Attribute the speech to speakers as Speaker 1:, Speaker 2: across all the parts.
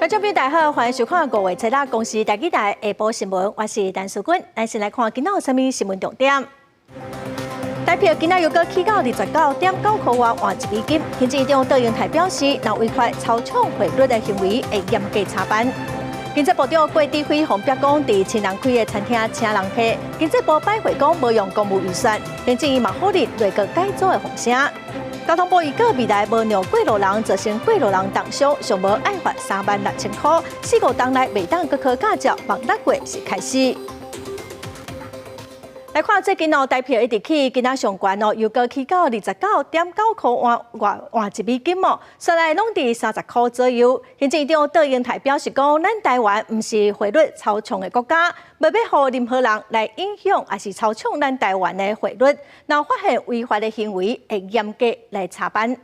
Speaker 1: 觀眾朋友大家好，歡迎收看五月初六公視台語台下晡新聞，我是陳淑君。咱先來看今仔有啥物新聞重點。台票今仔又閣起到29.9箍外換一美金。行政院長卓榮泰表示，若違反操縱匯率的行為，會嚴格查辦。經濟部長郭智輝予爆講，佇親人開的餐廳請人客，經濟部擺話講無用公務預算，行政院嘛否認內閣改組的風聲。交通部預告未來無讓過路人造成過路人重傷，上無愛罰36,000箍。四五冬內袂當閣考駕照，望6月是開始。來看最近哦，台票一直起，今仔上懸哦，又閣起到29.9箍換換換一美金哦，煞來攏佇30箍左右。行政院長卓榮泰表示講，咱台灣毋是匯率操縱的國家，袂欲予任何人來影響，抑是操縱咱台灣的匯率。若發現違法的行為，會嚴格來查辦。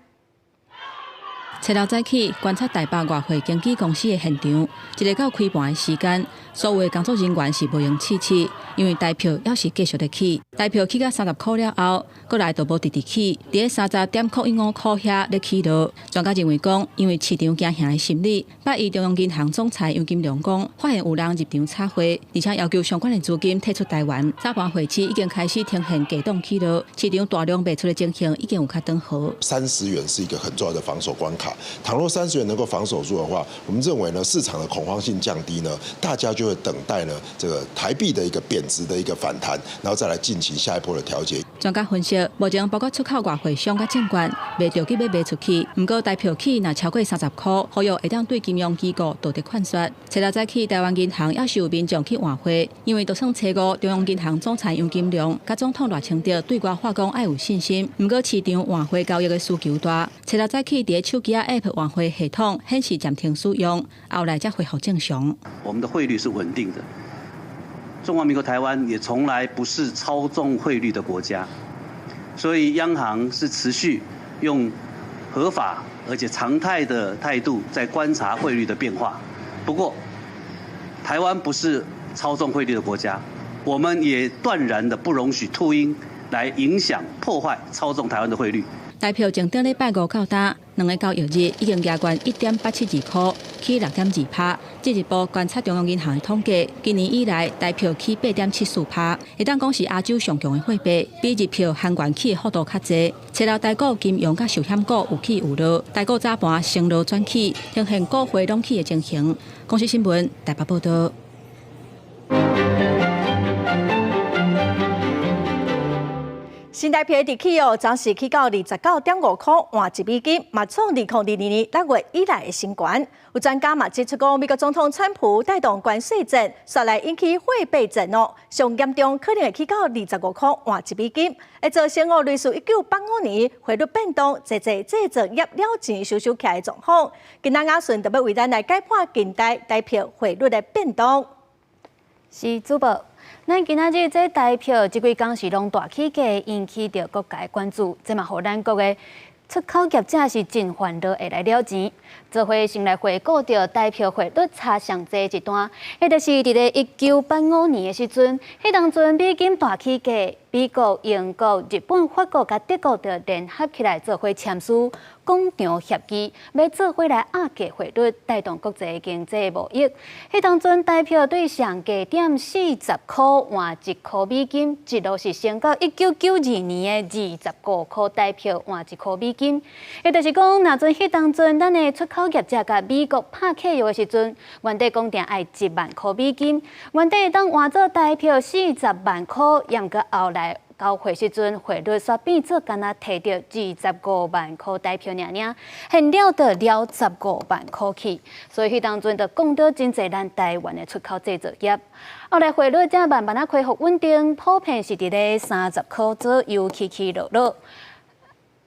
Speaker 2: 初六早起觀察台北外匯經紀公司的現場，一直到開盤的時間，所有的工作人員是無閒試試，因為台票猶是繼續咧起。台票起到30箍了後，閣來就無直直起，佇咧30.015箍遐咧起落。專家認為講，因為市場驚嚇的心理，拜一中央銀行總裁楊金龍講，發現有人入場炒匯，而且要求相關的資金退出台灣。早盤匯市已經開始呈現低檔起落，市場大量賣出的情形已經有較轉好。
Speaker 3: 30元是一個很重要的防守關卡。倘若三十元能夠防守住的話，我們認為呢，市場的恐慌性降低呢，大家就會等待呢這個台幣的一個貶值的一個反彈，然後再來進行下一波的調節。
Speaker 2: 專家分析，目前包括出口外匯商佮證券，袂著急欲賣出去，毋過台票起若超過30箍，呼籲會當對金融機構道德勸說。初六早起，台灣銀行猶是有民眾去換匯，因為就算初五中央銀行總裁楊金龍佮總統賴清德對外話講愛有信心，毋過市場換匯交易的需求大。初六早起，佇咧手機仔 App 換匯系統顯示暫停使用，後來才恢復正常。
Speaker 4: 我們的匯率是穩定的，中華民國台灣也從來不是操縱匯率的國家，所以央行是持續用合法而且常態的態度在觀察匯率的變化。不過，台灣不是操縱匯率的國家，我們也斷然的不容許禿鷹來影響、破壞、操縱台灣的匯率。
Speaker 2: 台票從頂禮拜五到今，兩个交易日已經加懸1.872箍，起6.2趴。進一步觀察中央銀行的統計，今年以來台票起8.74趴，會當講是亞洲上強的貨幣，比日票、韓元起的幅度較濟。初六台股金融佮壽險股有起有落，台股早盤先落轉起，呈現股匯攏起的情形。公視新聞台北報道。
Speaker 1: 新台幣佇起哦，昨時起到29.5箍換一美金，嘛創2022年6月以來的新懸。有專家嘛指出講，美國總統川普帶動關稅戰，煞來引起貨幣戰哦，上嚴重可能會起到25箍換一美金，會造成哦類似1985年匯率變動，濟濟製造業了錢收收起來的狀況。今仔亞順特欲為咱來解盤近代台票匯率的變動。
Speaker 5: 是主播。咱今仔日這台票這幾工是攏大起價，引起著各界關注，這嘛予咱國的出口業者是真煩惱，會來了錢。做伙先來回顧著台票匯率差上濟一段，彼就是佇咧1985年的時陣，彼當陣美金大起價，美國、英國、日本、法國佮德國就聯合起來做伙簽署廣場協議，欲做伙來壓低匯率，帶動國際經濟貿易。彼當陣台票對上低點40箍換一箍美金，一路是升到1992年的25箍台票換一箍美金。也就是講，若陣彼當陣咱的出口業者佮美國拍契約的時陣，原底講定愛1萬箍美金，原底會當換做台票40萬箍，毋過後來交匯時陣匯率煞變做干焦提著25萬箍台票爾爾，現了就了15萬箍去，所以彼當陣就講著真濟咱台灣的出口製造業。後來匯率才慢慢仔恢復穩定，普遍是佇咧30箍左右起起落落。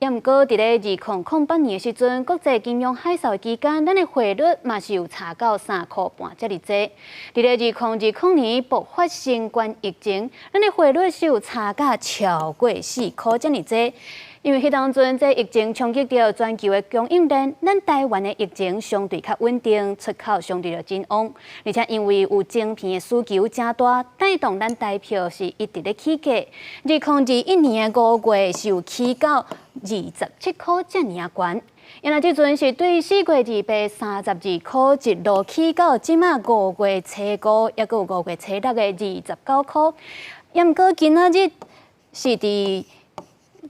Speaker 5: 也毋過，佇咧2008年的時陣，國際金融海嘯期間，咱的匯率嘛是有差到3箍半遮爾濟。佇咧2020年爆發新冠疫情，咱的匯率是有差甲超過4箍遮爾濟。因為彼當陣這疫情衝擊著全球的供應鏈，咱台灣的疫情相對較穩定，出口相對就真旺。而且因為有晶片的需求誠大，帶動咱台票是一直咧起價。2021年的5月是有起到27箍遮爾仔懸。因為這陣是對4月2832箍一路起到這馬5月初5，抑閣有5月初6的29箍。毋過今仔日是佇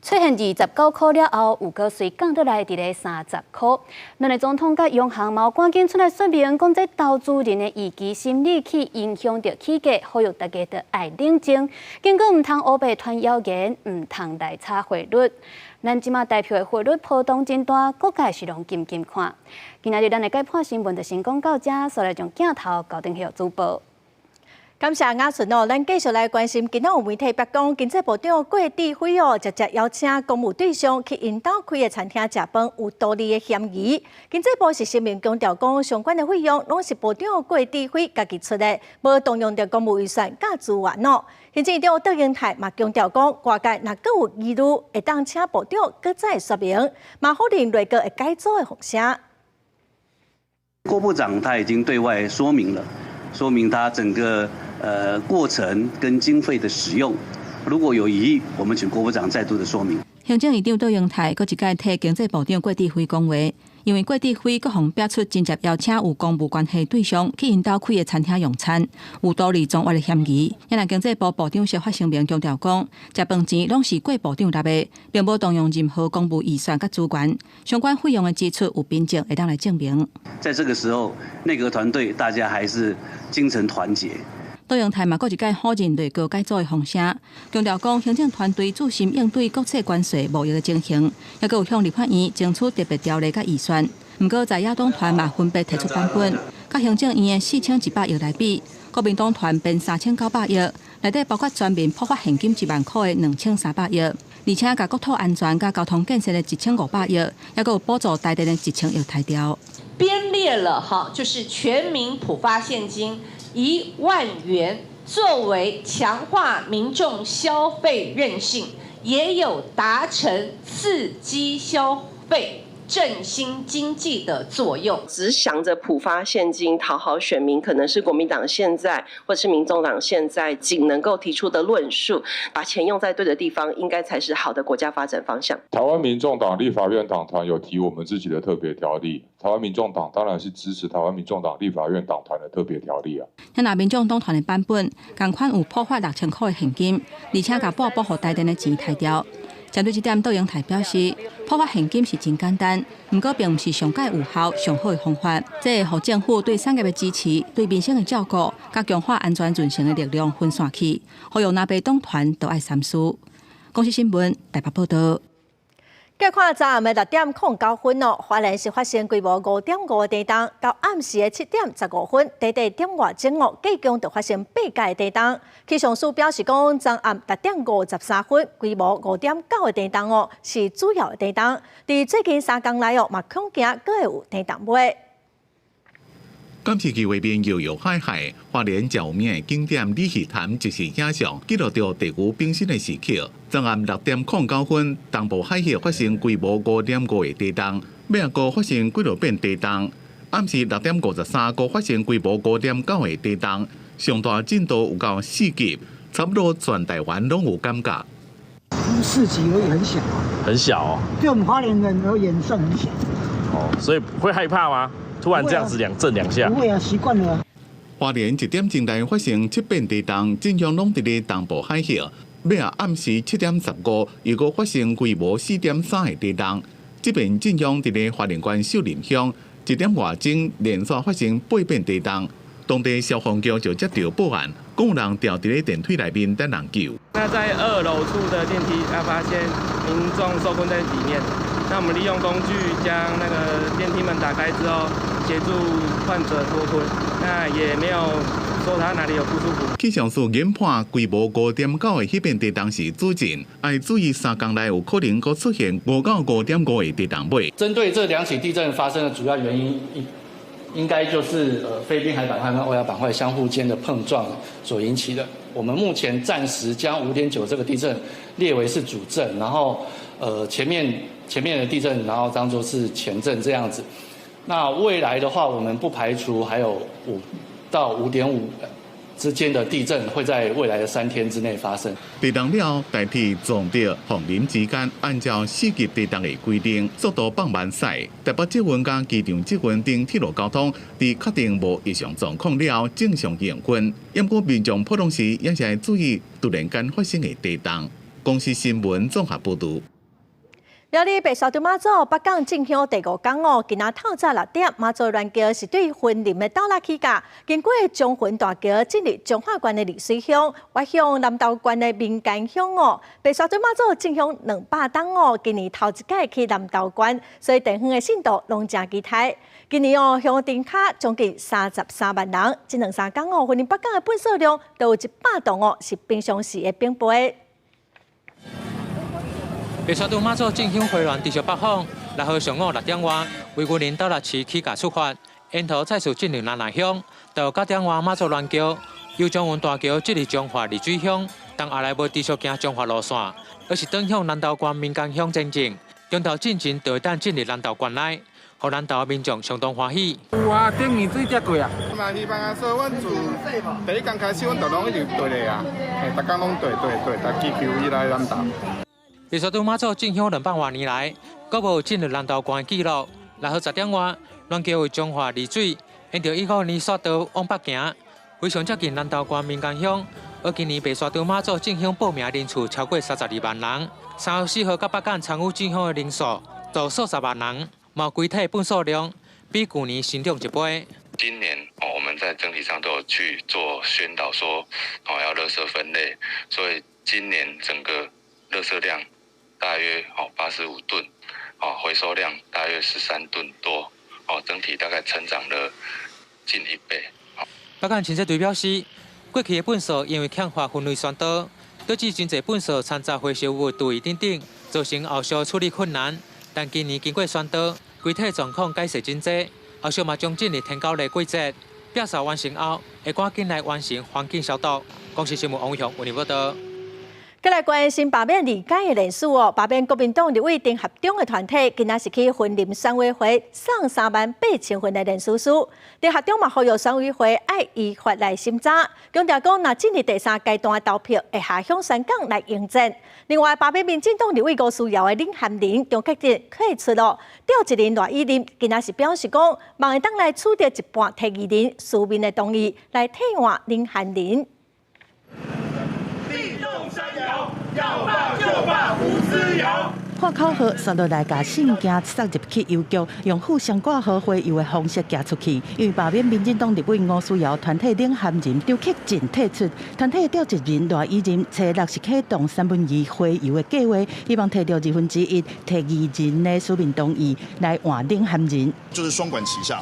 Speaker 5: 出現29箍了後，又閣隨降落來佇咧30箍。兩个總統佮央行嘛趕緊出來說明，講這投資人的預期心理去影響著起價，呼籲大家著愛冷靜，警告毋通烏白傳謠言，毋通來炒匯率。咱這馬台票的匯率波動真大，各界是攏緊緊看。今仔日咱的解盤新聞就先講到這，煞來將鏡頭交轉予主播。
Speaker 1: 感謝雅順哦，咱繼續來關心。今仔有媒體曝光，經濟部長郭智輝哦，直接邀請公務對象去𪜶兜開的餐廳食飯，有圖利的嫌疑。經濟部是聲明強調講，相關的費用攏是部長郭智輝家己出的，無動用著公務預算佮資源哦。行政院長卓榮泰嘛強調講，外界若閣有疑慮，會當請部長閣再說明，嘛否認內閣會改組的風聲。
Speaker 4: 郭部長他已經對外說明了，說明他整個過程跟經費的使用，如果有疑義，我們請郭部長再度的說明。
Speaker 2: 行政院長卓榮泰閣一擺替經濟部長郭智輝講話，因為郭智輝閣予爆出直接邀請有公務關係對象去𪜶兜開的餐廳用餐，有圖利贓越的嫌疑。也若經濟部部長釋發聲明強調講，食飯錢攏是郭部長納的，並無動用任何公務預算佮資源，相關費用的支出有憑證會當來證明。
Speaker 4: 在這個時候，內閣團隊大家還是精誠團結。
Speaker 2: 卓榮泰嘛，閣一擺否認內閣改組的風聲，強調講行政團隊自信應對國際關稅貿易的情形，抑閣有向立法院爭取特別條例佮預算。毋過在野黨團嘛分別提出版本，佮行政院的4100億來比，國民黨團編3900億，內底包括全民普發現金1萬箍的2300億，而且共國土安全佮交通建設的1500億，抑閣有補助台電的1000億刣掉。
Speaker 6: 編列了哈，就是全民普發現金1萬元，作為強化民眾消費韌性，也有達成刺激消費、振興經濟的作用。
Speaker 7: 只想着普發現金討好選民，可能是國民黨現在或是民眾黨現在僅能夠提出的論述。把錢用在對的地方，應該才是好的國家發展方向。
Speaker 8: 台灣民眾黨立法院黨團有提我們自己的特別條例，台灣民眾黨當然是支持台灣民眾黨立法院黨團的特別條例啊。
Speaker 2: 那民眾黨團的版本，仝款有普發6000箍的現金，而且共撥補予台電的錢刣掉。針對這點，卓榮泰表示，普發現金是真簡單，毋過並毋是上蓋有效、上好的方法。這會予政府對產業的支持、對民生的照顧、佮強化安全韌性的力量分散去，呼籲藍白黨團都愛三思。公視新聞台北報導。
Speaker 1: 繼看昨暗的6點09分哦，花蓮是發生規模5.5的地動，到暗時的7點15分，短短點外鐘哦，隔宮就發生八級的地動。氣象署表示講，昨暗6點53分，規模5.9的地動哦，是主要的地動。佇最近3工內哦，嘛恐驚閣會有地動尾。
Speaker 9: 監視器畫面搖搖晃晃，花蓮著有名的景點鯉魚潭即時影像記錄著地球變身的時刻。昨暗6點09分，東部海域發生規模5.5的地動，尾仔閣發生幾落遍地動。暗時6點53閣發生規模5.9的地動，上大震度有到4級，差不多全台灣攏有感覺。
Speaker 10: 4級而已，很小。
Speaker 11: 很小哦。
Speaker 10: 對我們花蓮人而言算很小。
Speaker 11: 哦，所以會害怕嗎？突然這樣子兩震兩下。
Speaker 10: 不會啊，習慣了。
Speaker 9: 花蓮一點鐘內發生七遍地動，震央攏佇咧東部海域。尾仔暗時7點15，又閣發生規模4.3的地動，這遍震央佇咧花蓮縣秀林鄉，一點外鐘連續發生八遍地動，當地消防局就接到報案，講有人牢佇咧電梯內面等人救。
Speaker 12: 那在二樓處的電梯，他發現民眾受困在裡面。那我們利用工具將那個電梯門打開之後，協助患者脫困。那也沒有說他哪裡有不舒服。
Speaker 9: 氣象署研判規模5.9的彼遍地動是主震，愛注意3工內有可能閣出現5到5.5的地動尾。
Speaker 13: 針對這兩起地震發生的主要原因，應該就是菲律賓海板塊跟歐亞板塊相互間的碰撞所引起的。我們目前暫時將5.9這個地震列為是主震，然後前面的地震，然後當作是前震這樣子。那未來的話，我們不排除還有5到5.5之間的地震會在未來的3天之內發生。
Speaker 9: 地動了，台鐵崇德、鳳林之間按照四級地動的規定，速度放慢駛。台北捷運佮機場捷運等鐵路交通，佇確定無異常狀況了後，正常營運。毋過民眾普通時也是愛注意突然間發生的地動。公視新聞綜合報導。
Speaker 1: 苗栗白沙屯媽祖北港進香第五工哦，今仔透早6點，媽祖鑾轎是對雲林的斗六起駕，經過中雲大橋進入彰化縣的麗水鄉，轉向南投縣的民間鄉哦。白沙屯媽祖進香200冬哦，今年頭一擺去南投縣，所以地方的信徒攏誠期待。今年哦，鄉頂跤將近33萬人，這兩三工哦，雲林北港的糞掃量都有100噸哦，是平常時的兩倍。
Speaker 14: 白沙屯媽祖進香回鑾持續北訪，6號上午6點外，為雲林斗六市起駕出發，沿途再次進入南來鄉，到9點外媽祖鑾轎由中雲大橋進入彰化麗水鄉，但後來無持續行彰化路線，而是轉向南投縣民間鄉前進，中途進前就會當進入南投縣內，予南投民眾相當歡喜。
Speaker 15: 有啊，頂年水遮過啊！嘛希望啊，說阮自第一工開始，阮就攏一直綴咧啊，嘿，逐工攏綴綴綴，來祈求伊來南投。
Speaker 14: 白沙屯媽祖進香200外年來，閣無進入南投縣的記錄。6號10點外，鑾轎為彰化麗水，沿著1五年索道往北行，非常接近南投縣民間鄉。而今年白沙屯媽祖進香報名人數超過32萬人，3月4號到北港參與進香的人數就數十萬人，嘛規體糞掃量比舊年成長一倍。
Speaker 16: 今年哦，我們在整體上都有去做宣導，說哦要垃圾分類，所以今年整個垃圾量大約哦85噸，哦回收量大約13噸多，哦整體大概成長了近一倍。
Speaker 14: 北港清潔隊表示，過去的糞掃因為缺乏分類宣導，導致真濟糞掃摻雜回收物、廚餘等等，造成後續處理困難。但今年經過宣導，規體狀況改善真濟，後續嘛將進入天狗的季節，表掃完成後，會趕緊來完成環境消毒。公視新聞王偉雄為您報道。
Speaker 1: 閣來關心罷免二階的連署哦，罷免國民黨立委丁學中的團體，今仔是去雲林選委會送3萬8千份的連署書。丁學中嘛呼籲選委會愛依法來審查，強調講若進入第三階段的投票，會下鄉宣講來迎戰。另外，罷免民進黨立委吳思瑤的領銜人張克振退出咯，召集人賴以琳今仔是表示講，望會當來取得一半提議人書面的同意，來替換領銜人。
Speaker 17: 地動山搖，要罷就罷，吳思瑤。
Speaker 18: 喊口號，紲落來共信件送入去郵局，用互相掛號回郵的方式寄出去。因為罷免民進黨立委吳思瑤團體領銜人張克振退出，團體的召集人賴以琳初六是啟動1/3回郵的計劃，希望提著1/2提議人的書面同意來換領銜人。
Speaker 19: 就是雙管齊下。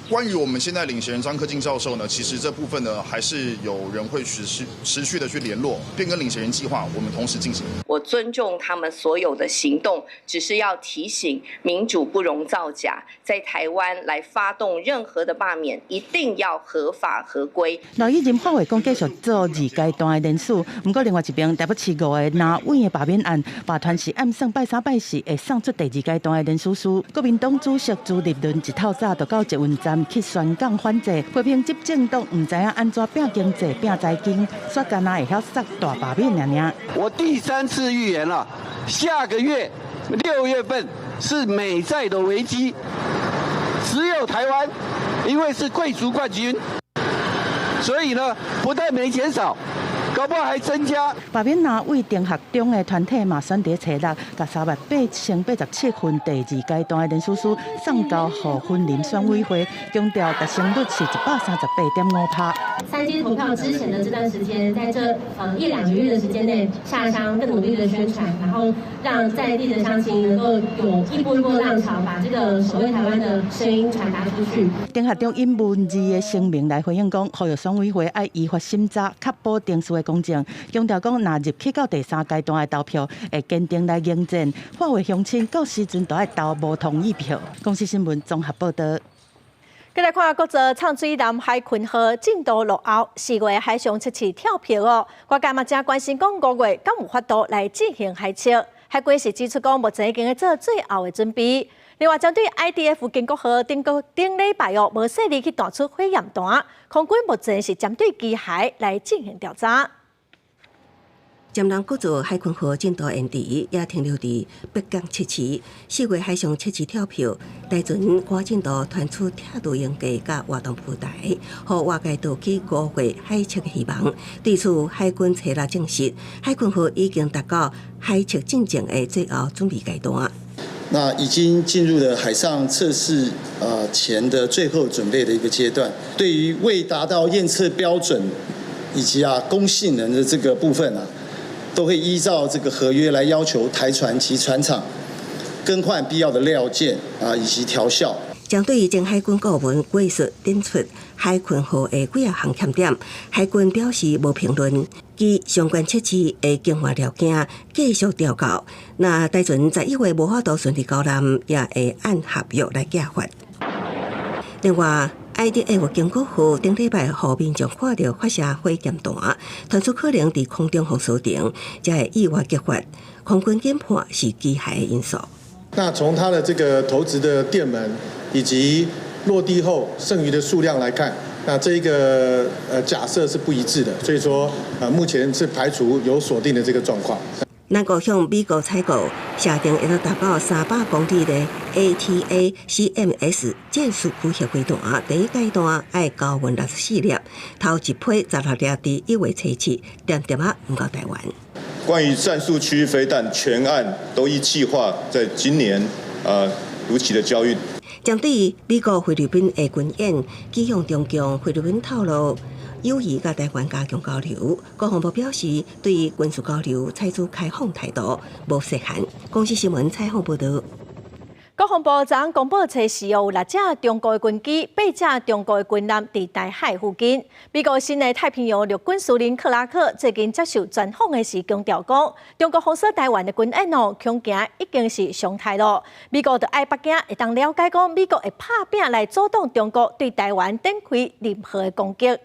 Speaker 19: 關於我們現在領銜人張克敬教授呢，其實這部分呢，還是有人會持續持續的去聯絡變更領銜人計劃，我們同時進行。
Speaker 7: 我尊重他們所有的行動，只是要提醒民主不容造假，在台灣來發動任何的罷免，一定要合法合規。
Speaker 18: 賴以琳發話講繼續做二階段的連署，毋過另外一邊台北市五个藍委的罷免案，罷團是暗算拜三拜四會送出第二階段的連署書。國民黨主席朱立倫一透早就到捷運站去宣講反制，批評執政黨毋知影按怎拚經濟、拚財經，煞干焦會曉殺大罷免爾爾。
Speaker 20: 我第三次預言了，下個月6月份是美債的危機，只有台灣，因為是貴族冠軍，所以呢，不但沒減少。搞不好還增加。
Speaker 18: 罷免藍委丁學中的團體嘛，選佇初六，共3萬8千87份第二階段的連署書送交予雲林選委會，強調達成率是138.5%。
Speaker 21: 三階投票之前的這段時間，在這一兩個月的時間內下鄉更努力的宣傳，然後讓在地的鄉親能夠有一波一波浪潮，把這個守衛台灣的聲音傳達出去。
Speaker 18: 丁學中以文字的聲明來回應講，呼籲選委會愛依法審查，確保程序的公正，強調講，若入去到第三階段的投票，會堅定來迎戰。發話鄉親到時陣都愛投無同意票。公視新聞綜合報導。
Speaker 1: 閣來看國造藏水南海鯤號進度落後，4月海上測試跳票哦。外界嘛誠關心，講5月敢有法度來進行海測？海軍是指出講，目前已經做最後的準備。另外，針對 IDF 建國號頂個頂禮拜哦，無細膩去彈出火焰彈，空軍目前是針對機械來進行調查。
Speaker 3: 潛艦國造海鯤號進度延遲，也停留佇北港測試。4月海上測試跳票，台船趕進度傳出拆除營地佮活動浮台，予外界導起5月海測的希望。對此，海軍初六證實，海鯤號已經達到海測進前的最後準備階段。
Speaker 22: 那已經進入了海上測試前的最後準備的一個階段。對於未達到驗測標準以及供性能的這個部分啊，都會依照這個合約來要求台船及船廠更換必要的料件啊，以及調校。
Speaker 3: 針對前海軍顧問過失點出海鯤號的幾仔項欠點，海軍表示無評論。其相關測試會更換料件，繼續調校。若台船11月無法度順利交艦，也會按合約來寄發。另外，IDF 建國號頂禮拜予民眾看著發射火焰彈，傳出可能佇空中予鎖定，才會意外擊發。空軍研判是機械的因素。
Speaker 23: 那從它的這個投擲的電門以及落地後剩餘的數量來看，那這一個假設是不一致的，所以說目前是排除有鎖定的這個狀況。
Speaker 3: 咱國向美國採購射程會當達到300公里的 ATACMS 戰術區域飛彈，第一階段愛交運64粒，頭一批16粒佇1月初七點點仔運到台灣。
Speaker 24: 關於戰術區域飛彈全案都依計劃在今年如期的交運。
Speaker 3: 針對美國菲律賓的軍演，指向中共菲律賓透露有意佮台灣加強交流。國防部表示，對軍事交流採取開放態度，無設限。公視新聞採訪報導。
Speaker 1: 國防部昨昏公布，測試有六架中國的軍機、八架中國的軍艦佇台海附近。美國新的太平洋陸軍司令克拉克最近接受專訪的時強調講，中國封鎖台灣的軍演哦，恐驚已經是常態囉。美國著愛北京會當了解講，美國會拍拚來阻擋中國對台灣展開任何的攻擊。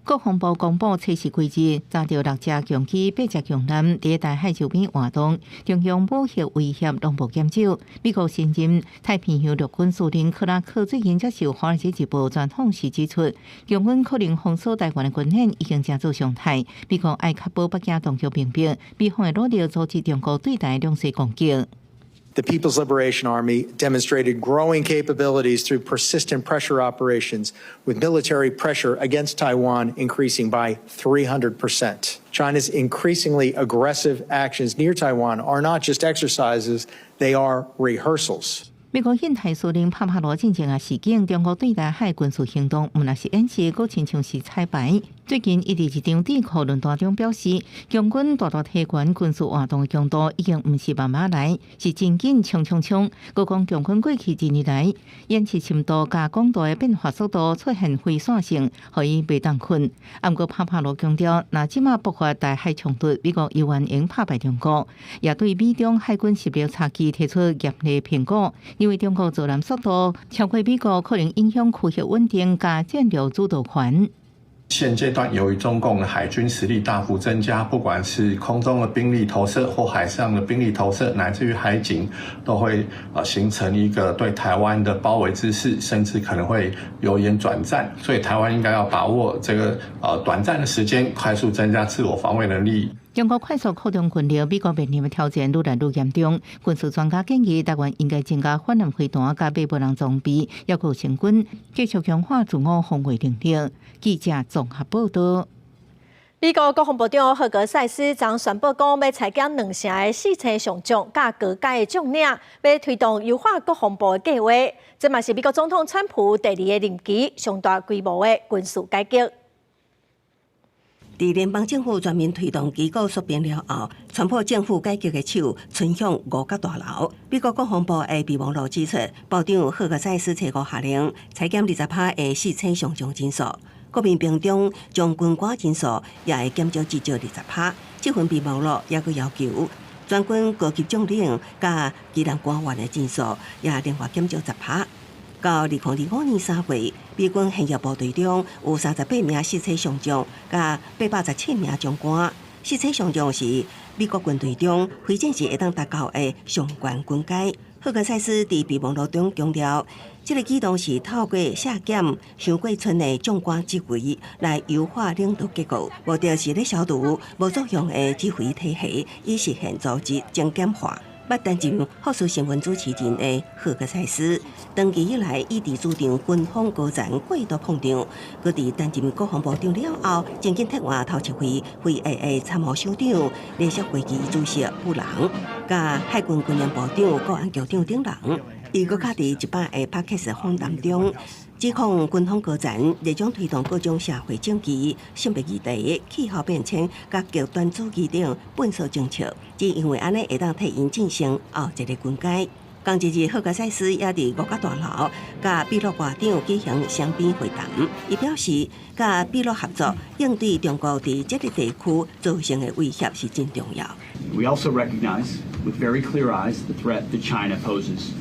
Speaker 18: 國防部公布測試規則，查著六架共機、八架共艦佇台海周邊活動，中共武力威脅攏無減少。美國新任太平洋陸軍司令克拉克最近接受《華爾街日報》專訪時指出，共軍可能封鎖台灣的軍演已經成做常態。美國愛確保北京當局明白，美方會努力阻止中國對台兩勢攻擊。
Speaker 25: The People's Liberation Army demonstrated growing capabilities through persistent pressure operations, with military pressure against Taiwan increasing by 300%. China's increasingly aggressive actions near Taiwan are not just exercises, they are rehearsals.
Speaker 18: 美國印太司令帕帕羅進前也示警，中國對台海軍事行動毋但是演習，閣親像是彩排。最近，伊佇一場智庫論壇中表示，共軍大大提懸軍事活動的強度，已經毋是慢慢來，是真緊衝衝衝。閣講共軍過去一年來演習深度佮廣度的變化速度出現非線性，予伊袂當睏。毋過帕帕羅強調，若這馬爆發台海衝突，美國猶原會拍敗中國，也對美中海軍實力差距提出嚴厲評估，認為中國造艦速度超過美國，可能影響區域穩定佮戰略主導權。
Speaker 26: 現階段，由於中共的海軍實力大幅增加，不管是空中的兵力投射或海上的兵力投射，乃至於海警，都會形成一個對台灣的包圍之勢，甚至可能會由演轉戰。所以台灣應該要把握這個短暫的時間，快速增加自我防衛能力。
Speaker 18: 中國快速擴張軍力，美國面臨的挑戰愈來愈嚴重。軍事專家建議，台灣應該增加反艦飛彈佮米無人裝備，抑閣成軍，繼續強化自我防衛能力。記者綜合報道。
Speaker 1: 美國國防部長赫格塞斯昨宣布講，欲裁減2成的四星上將佮高階的將領，欲推動優化國防部的計劃。這嘛是美國總統川普第二個任期上大規模的軍事改革。
Speaker 3: 佇聯邦政府全面推動機構縮編了後，川普政府改革的手伸向五角大樓。美國國防部的備忘錄指出，部長赫格塞斯初五下令裁減20%的四星上將人數，國民兵中將軍官人數也會減少至少20%。這份備忘錄也閣要求全軍高級將領佮機能官員的人數也另外減少10%。到2025年3月，美軍現役部隊中有38名四星上將，佮817名將官。四星上將是美國軍隊中非正式會當達到的上懸軍階。赫格塞斯佇備忘錄中強調，這个舉動是透過削減傷過村的將官職位來優化領導結構，目的是咧消除無作用的指揮體系，以實現組織精簡化。捌擔任福斯新聞主持人的赫格塞斯，長期以來一直主張軍方高層過度膨脹。閣佇擔任國防部長了後，曾經撤換頭一位非裔的參謀首長、聯席會議主席布朗，佮海軍軍人部長、國安局長等人。伊閣較佇一擺的 Podcast 訪談中，指控軍方高層熱衷推動各種社會政治、性別議題、氣候變遷佮極端主義等笨手政策，只因為按呢會當替𪜶晉升後一个軍階。仝一日，赫格塞斯也佇五角大樓佮秘魯外長舉行雙邊會談。伊表示，佮秘魯合作應對中國佇這个地區造成的威脅是真重要。
Speaker 2: We also recognize with very clear eyes the threat that China poses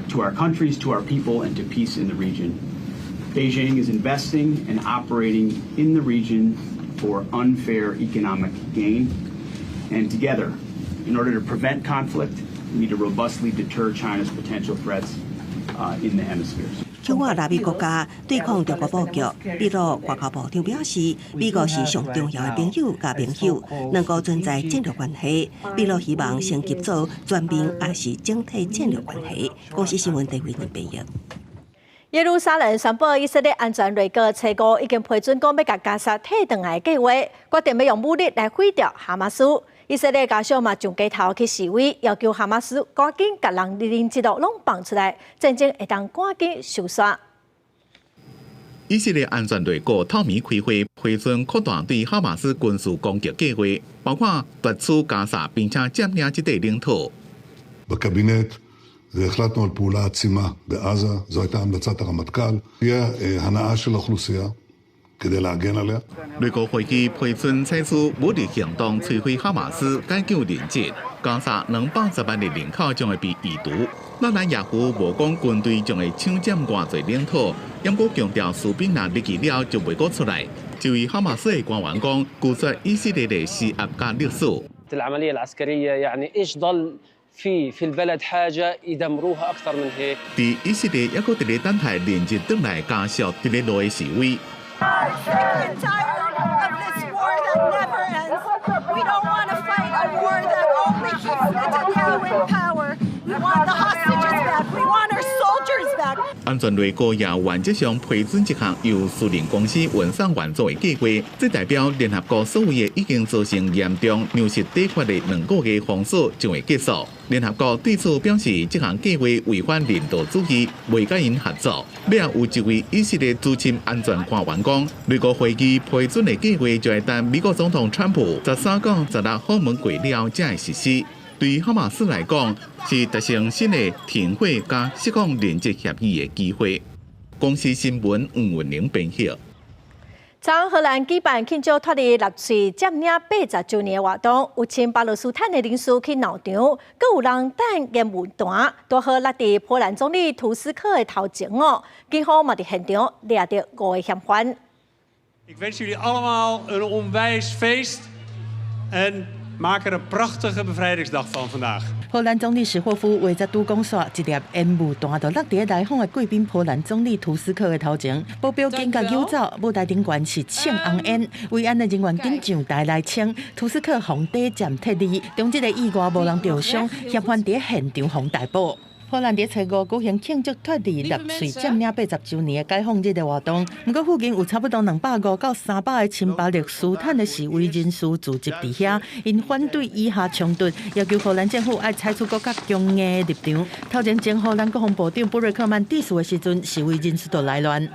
Speaker 2: to our countries, to our people, and to peace in the region. Beijing is investing and operating in the region for unfair economic gain. And together, in order to prevent conflict, we need to robustly deter China's potential threats in the hemispheres.
Speaker 3: 向我拉美國家對抗中國布局，秘魯外交部長表示，美國是上重要的朋友佮盟友，兩國存在戰略關係。秘魯希望升級做全面抑是整體戰略關係。公視新聞台為您編譯。
Speaker 1: 耶路撒冷宣布，以色列安全內閣初五已經批准講欲共加薩退轉來的計劃，決定欲用武力來毀掉哈馬斯。以色列家屬嘛上街頭去示威，要求哈馬斯趕緊共人質攏放出來，戰爭會當趕緊收煞。
Speaker 9: 以色列安全內閣透暝開會，批准擴大對哈馬斯軍事攻擊計劃，包括奪取加薩，並且佔領這塊領土。
Speaker 4: בקבינט והחלטנו על פעולה עצימה בעזה, זו הייתה המלצת הרמטכ"ל, תהיה הנעה של האוכלוסייה כדי להגן עליה.
Speaker 9: 內閣會議批准採取武力行動摧毀哈馬斯，解救人質。加薩210萬的人口將會被移除。納坦雅胡無講軍隊將會搶佔偌濟領土，毋過強調士兵若入去了就袂閣出來。這位哈馬斯的官員講，拒絕以色列的施壓佮勒索。
Speaker 5: العملية العسكرية يعني ايش ضل في البلد حاجة يدمروها أكثر من هيك。
Speaker 9: 佇以色列猶閣佇咧等待連日轉來家屬佇咧路的示威。
Speaker 6: Sick and tired of this war that never ends. We don't want to fight a war that only keeps Netanyahu in power. We want the hostages back. We want our soldiers back.
Speaker 9: 安全內閣也原則上批准這項由私人公司運送援助的計劃，這代表聯合國所謂的已經造成嚴重糧食短缺的2個月封鎖就會結束。聯合國對此表示，這項計劃違反人道主義，袂佮𪜶合作。尾仔有一位以色列資深安全官員講，內閣會議批准的計劃就欲等美國總統川普13到16訪問過了後才會實施。對哈馬斯來講，是達成新的停火佮釋放人質協議的機會。公視新聞吳文玲編譯。
Speaker 1: 昨荷蘭舉辦慶祝脫離納粹佔領80週年的活動，有親巴勒斯坦的人士去鬧場，閣有人擲煙霧彈，拄好落佇波蘭總理圖斯克的頭前哦。警方嘛佇現場掠著五个嫌犯。
Speaker 8: Ik wens jullie allemaal een onwijs feest en maak er een prachtige bevrijdingsdag van vandaag.
Speaker 18: 荷蘭總理史霍夫話才拄講煞，一粒煙霧彈就落佇來訪的貴賓波蘭總理圖斯克的頭前，保鏢緊共揪走，舞台頂懸是衝紅煙，維安的人員緊上台來清，圖斯克予短暫撤離，當這个意外無人著傷，嫌犯佇現場予逮捕。荷蘭佇初五舉行慶祝脫離納粹佔領80週年的解放日的活動，毋過附近有差不多250到300个親巴勒斯坦的示威人士聚集佇遐，𪜶反對以哈衝突，要求荷蘭政府愛採取閣較強硬的立場。頭前前荷蘭國防部長布瑞克曼致辭的時陣，示威人士就來亂。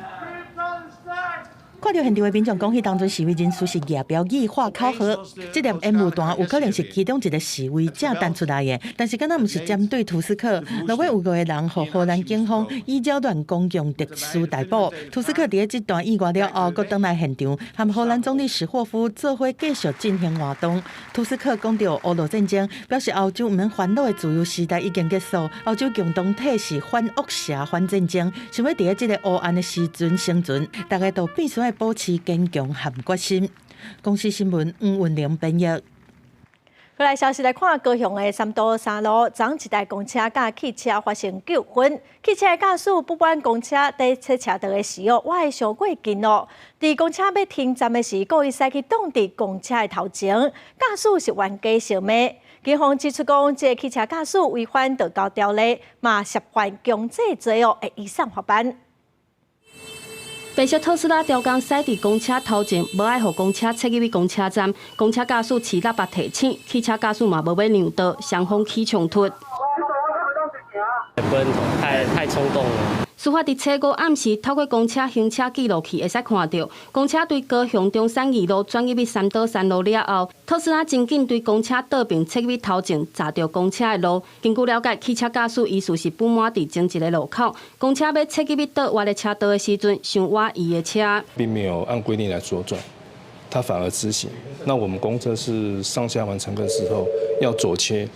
Speaker 18: 看著現場的民眾講，彼當陣示威人士是舉標語、喊口號，這粒煙霧彈有可能是其中一个示威者擲出來的，但是敢若毋是針對圖斯克。落尾有五个人予荷蘭警方以擾亂公共秩序逮捕。圖斯克佇咧這段意外了後，閣轉來現場，和荷蘭總理史霍夫做伙繼續進行活動。圖斯克講著烏俄戰爭，表示歐洲毋免煩惱的自由時代已經結束，歐洲共同體是反惡邪、反戰爭，想欲佇咧這个黑暗的時陣生存，大家都必須愛保持堅強和決心。公視新聞黃雲玲編譯。
Speaker 1: 過來消息來看，高雄的三多三路，昨昏一台公車佮汽車發生糾紛，汽車的駕駛不滿公車佇切車道的時候，倚傷過近囉。佇公車欲停站的時，故意駛去擋佇公車的頭前，駕駛是冤家相罵。警方指出講，這個汽車駕駛違反道交條例，嘛涉犯強制罪哦，會移送法辦。
Speaker 10: 白色特斯拉刁工駛佇公車頭前，無愛予公車切入去公車站。公車駕駛持喇叭提醒，汽車駕駛嘛無欲讓道，雙方起衝突。
Speaker 11: 不認同，太衝動了。
Speaker 10: 事發佇初五暗時，透過公車行車記錄器會使看著，公車對高雄中山二路轉入去三多三路了後，特斯拉真緊對公車倒爿切入去頭前，閘著公車的路。根據了解，汽車駕駛疑似是不滿佇前一个路口，公車欲切入去倒彎的車道的時陣，傷倚伊的車，
Speaker 12: 並沒有按規定來左轉，他反而直行。那我們公車是上下完乘客之後要左切，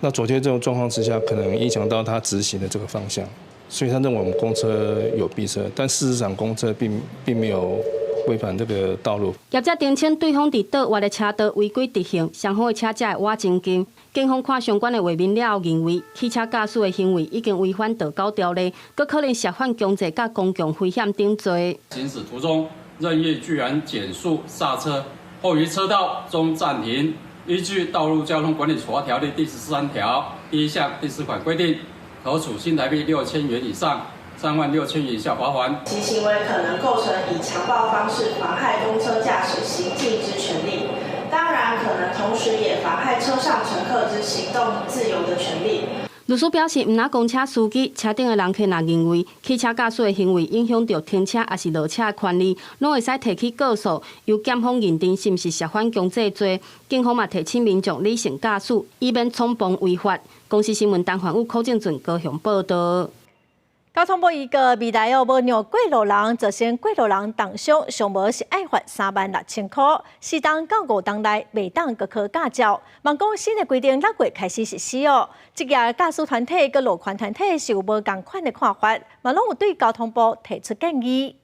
Speaker 12: 那左切這種狀況之下，可能影響到他直行的這個方向。所以他認為我們公車有逼車，但事實上公車並沒有違反這個道路。
Speaker 10: 業者澄清，對方佇倒彎的車道違規直行，雙方的車才會倚真近。警方看相關的畫面了後，認為汽車駕駛的行為已經違反道交條例，閣可能涉犯強制佮公共危險等罪。
Speaker 13: 行駛途中任意居然減速剎車，後於車道中暫停，依據《道路交通管理處罰條例》第13條第一項第四款規定，可處新台幣6000元以上3萬6千元以下罰鍰。
Speaker 15: 其行為可能構成以強暴方式妨害公車駕駛行進之權利，當然可能同時也妨害車上乘客之行動自由的權利。
Speaker 10: 律師表示，毋但公車司機、車頂的人客若認為汽車駕駛的行為影響著停車抑是落車的權利，攏會使提起告訴，由檢方認定是毋是涉犯強制罪。警方嘛提醒民眾理性駕駛，以免衝動違法。公視新聞陳環宇、柯正俊高雄報道。
Speaker 1: 交通部預告未來哦，無讓過路人造成過路人重傷，上無是愛罰36,000箍，4冬到5冬內袂當閣考駕照。嘛講新的規定6月開始實施哦。職業駕駛團體佮路權團體是有無仝款的看法，嘛攏有對交通部提出建議。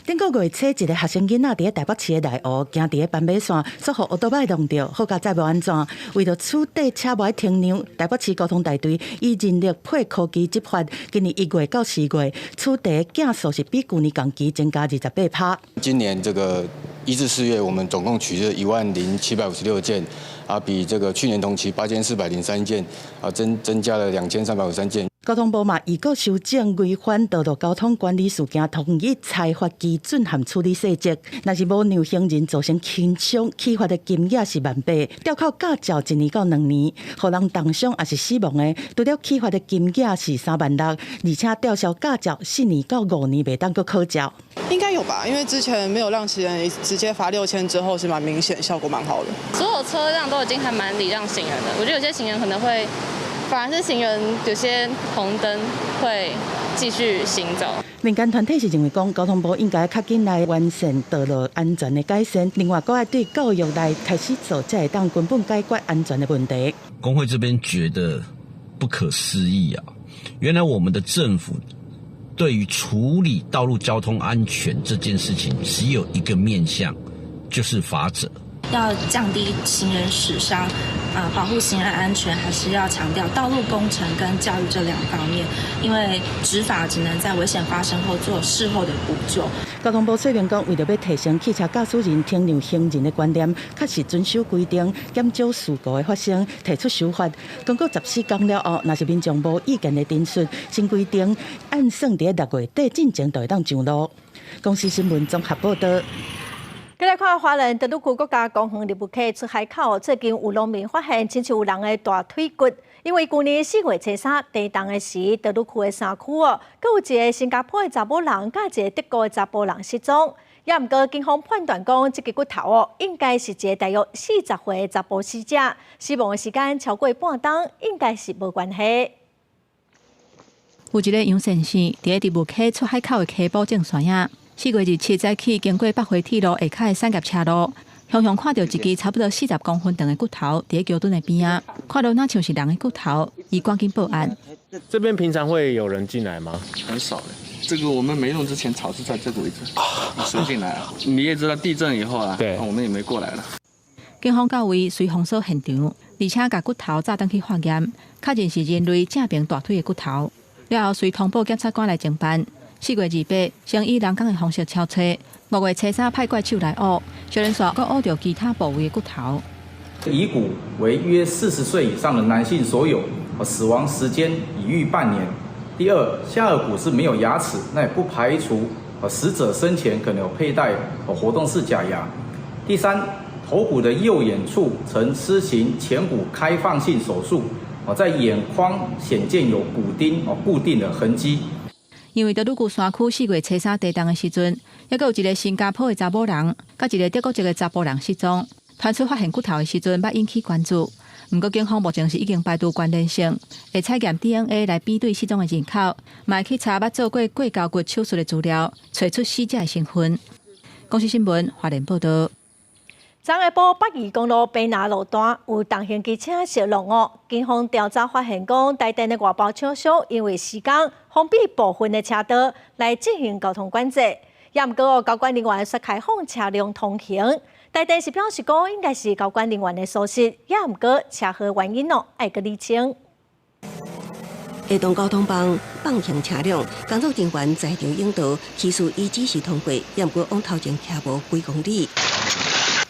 Speaker 18: 頂個月初，一个學生囡仔佇咧台北市的內湖行佇咧斑馬線，煞予歐多擺撞著，好佳哉無按怎。為著取締車無愛停讓，台北市交通大隊以人力配科技執法，今年1月到4月，取締件數是比舊年同期增加28%。
Speaker 16: 今年這個1至4月，我們總共取締10,756件，啊，比這個去年同期8403件，啊，增加了2353件。
Speaker 18: 交通部嘛，預告修正違反道路交通管理事件統一裁罰基準和處理細則。若是無讓行人造成輕傷，處罰的金額是18,000，吊扣駕照1年到2年，予人重傷抑是死亡的，除了處罰的金額是3萬6，而且吊銷駕照4年到5年袂當閣考照。
Speaker 27: 應該有吧，因為之前沒有讓行人直接罰6000之後，是蠻明顯，效果蠻好的。
Speaker 28: 所有車輛都已經還蠻禮讓行人的，我覺得有些行人可能會。反而是行人有些紅燈會繼續行走。
Speaker 18: 民間團體是認為講，交通部應該較緊來完善道路安全的改善，另外，閣愛對教育來開始做，才會當根本解決安全的問題。
Speaker 29: 工會這邊覺得不可思議啊！原來我們的政府對於處理道路交通安全這件事情，只有一個面向，就是罰則。
Speaker 30: 要降低行人死傷，啊，保護行人安全，還是要強調道路工程跟教育這兩方面，因為執法只能在危險發生後做事後的補救。
Speaker 18: 交通部說明講，為著欲提升汽車駕駛人停讓行人的觀念，確實遵守規定，減少事故的發生，提出修法。經過14工了後，若是民眾無意見的陳述，新規定按算佇6月底進前就會當上路。公視新聞綜合報道。
Speaker 1: 繼來看花蓮德魯固國家公園入溪出海口，最近有農民發現，親像有人的大腿骨。因為舊年4月初3地動的時，德魯固的山區哦，閣有一个新加坡的查某人，佮一个德國的查埔人失蹤。也毋過警方判斷講，這个骨頭哦，應該是一个大約40歲的查埔死者，死亡的時間超過半冬，應該是無關係。
Speaker 31: 有一个楊先生佇咧入溪出海口的溪埔種山仔。4月27早起，經過北回鐵路下跤的產業車路，雄雄看著一支差不多40公分長的骨頭佇咧橋墩的邊仔，看著若像是人的骨頭，伊趕緊報案。
Speaker 32: 這邊平常會有人進來嗎？
Speaker 33: 很少的。這個我們沒弄之前，草是在這個位置，水進來啊。你也知道地震以後啊，對，我們也沒過來了。
Speaker 31: 警方到位隨封鎖現場，而且共骨頭載轉去化驗，確認是人類正爿大腿的骨頭。了後，隨通報檢察官來偵辦。4月28，先以人工的方式搜查。5月初三派怪手來挖，小連續閣挖著其他部位的骨頭。
Speaker 2: 遺骨為約40歲以上的男性所有，死亡時間已逾半年。第二，下顎骨是沒有牙齒，那也不排除死者生前可能有佩戴活動式假牙。第三，頭骨的右眼處曾施行顴骨開放性手術，在眼眶顯見有骨釘固定的痕跡。
Speaker 31: 因為佇女龜山區4月初三地動的時陣，猶閣有一个新加坡的查某人，佮一个德國籍的查埔人失蹤。傳出發現骨頭的時陣，捌引起關注。毋過警方目前是已經排除關聯性，會採驗 DNA 來比對失蹤的人口，嘛會去查捌做過過鉤骨手術的資料，揣出死者的身份。公視新聞花蓮報導。
Speaker 1: 昨下晡北宜公路白拿路段有重型機車相挵哦，警方調查發現，講台電的外包廠商因為時間封閉部分的車道來進行交通管制，也毋過哦，交管人員煞開放車輛通行。台電是表示講，應該是交管人員的疏失，也毋過車禍原因哦，愛閣釐清。
Speaker 3: 下當交通棒放行車輛，工作人員在場引導，起始伊只是通過，也毋過往頭前騎無幾公里。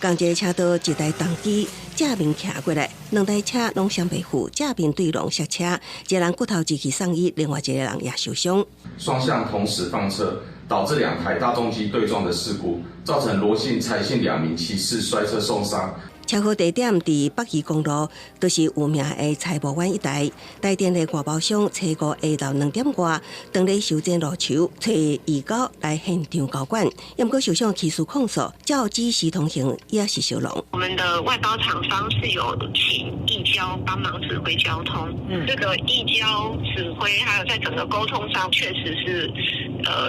Speaker 3: 仝一个車道，一台重機正面騎過來，兩台車攏相袂赴，正面對撞剎車，一个人骨頭折去送醫，另外一个人也受傷。
Speaker 7: 雙向同時放車，導致兩台大重機對撞的事故，造成羅姓、蔡姓兩名騎士摔車受傷。
Speaker 3: 車禍地點佇北宜公路，就是有名的柴埔灣一帶。台電的外包商初五下晝2點外，當咧修剪路樹，揣義工來現場交管。毋過受傷騎士控訴，照指示通行也是相挵。
Speaker 14: 我們的外包廠商是有請義交幫忙指揮交通，這個義交指揮還有在整個溝通上，確實是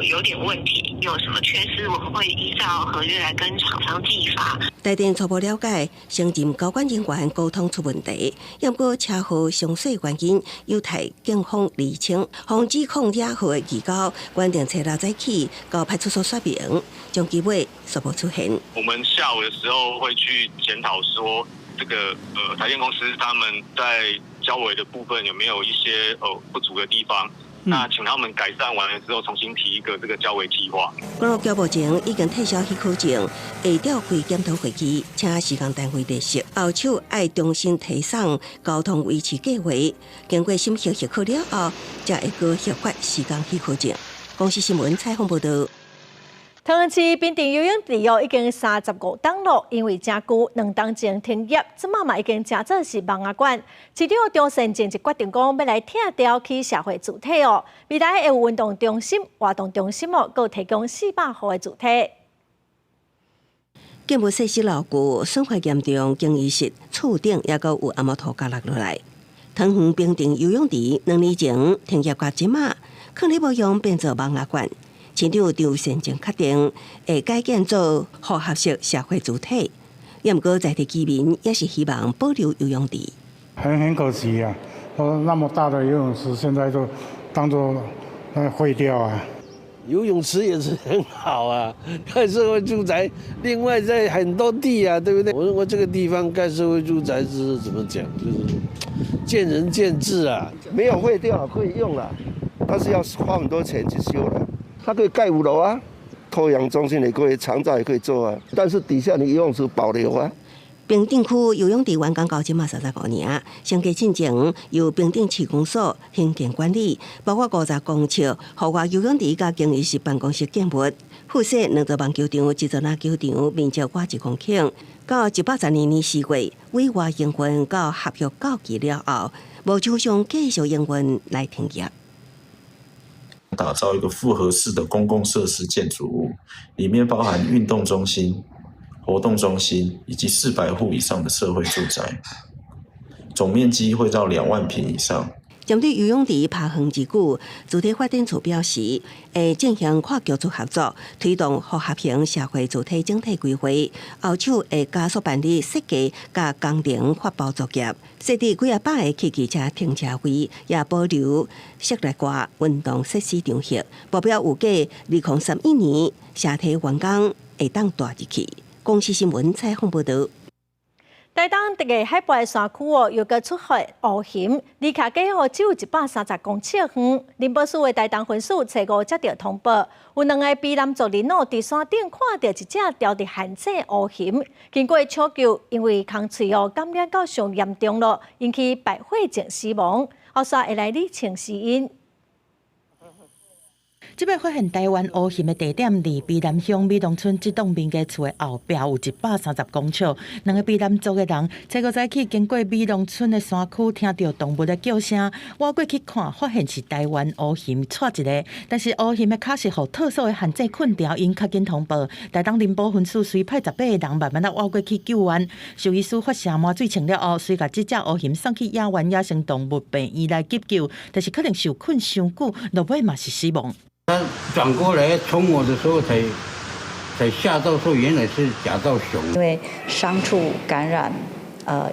Speaker 14: 有點問題。有什麼缺失，我們會依照合約來跟廠商計罰。
Speaker 3: 台電初步了解，承認交管人員溝通出問題，毋過車禍詳細原因有待警方釐清。防止控惹禍的義交，決定初六早起到派出所說明，將機尾煞無出現。
Speaker 17: 我們下午的時候會去檢討，說這個台電公司他們在交維的部分有沒有一些不足的地方。那請他們改善完了之後，重新提一個這個交維計劃。
Speaker 3: 公路局目前已經撤銷許可證，會召開檢討會議，請施工單位列席。後手愛重新提送交通維持計劃，經過審核許可了後，才會閣核發施工許可證。公視新聞採訪報導。
Speaker 1: 桃園市平鎮游泳池哦，已經35冬咯，因為誠舊，2冬前停業，這馬嘛已經成做是網仔館。市長張善政就決定講，欲來拆掉起社會住宅哦，未來會有運動中心、活動中心哦，閣提供400戶的住宅。
Speaker 3: 建物設施老舊，損壞嚴重，更衣室、厝頂猶閣有紅毛塗跤落落來。桃園平鎮游泳池2年前停業到這馬，囥咧無用，變做網仔館。市長張善政確定會改建做複合式社會住宅，也毋過在地居民也是希望保留游泳池。
Speaker 19: 很可惜啊！那麼大的游泳池，現在都當作廢掉啊。
Speaker 20: 游泳池也是很好啊，蓋社會住宅，另外在很多地啊，對不對？我認為這個地方蓋社會住宅是怎麼講，就是見仁見智啊。
Speaker 21: 沒有廢掉可以用啦，但是要花很多錢去修了。它可以蓋5樓啊，托養中心也可以，長照也可以做啊，但是底下你游泳池保留啊。
Speaker 3: 平鎮區游泳池完工到這馬35年，升級進前由平鎮市公所興建管理，包括50公尺戶外游泳池佮更衣室辦公室建物，附設兩座網球場、一座籃球場，面積偌1公頃。到112年4月，委外營運到合約到期了後，無廠商繼續營運來停業。
Speaker 22: 打造一個複合式的公共設施建築物，裡面包含運動中心、活動中心以及400戶以上的社會住宅，總面積會到2萬坪以上。
Speaker 3: 針對游泳池拋荒之久，主體發展處表示，會進行跨局處合作，推動複合型社會住宅整體規劃，後手會加速辦理設計佮工程發包作業，設置幾仔百个汽機車停車位，也保留室內外運動設施場域，目標預計2031年社體完工，會當蹛入去。公視新聞採訪報導。
Speaker 1: 台東這个海拔山區哦，又閣出現烏熊，離徛家哦只有130公尺遠。林保署的台東分署初五接著通報，有兩个卑南族人哦，佇山頂看著一隻牢佇陷阱烏熊，經過搶救，因為空喙哦感染到上嚴重囉，引起敗血症死亡。後續會來理清死因。
Speaker 18: 這擺發現台灣烏熊的地點，佇卑南鄉美濃村這棟民家厝的後壁有130公尺。兩個卑南族的人，初五早起經過美濃村的山區，聽著動物的叫聲，倚過去看，發現是台灣烏熊跩一个，但是烏熊的跤是予套索的陷阱睏牢，𪜶較緊通報。台東林保分署隨派18個人慢慢仔倚過去救援。獸醫師發射麻醉槍了後，隨共這隻烏熊送去野灣野生動物病院來急救，但是可能受困傷久，落尾嘛是死亡。
Speaker 4: 他轉過來衝我的時候才嚇到，說原來是夾到熊。
Speaker 5: 因為傷處感染，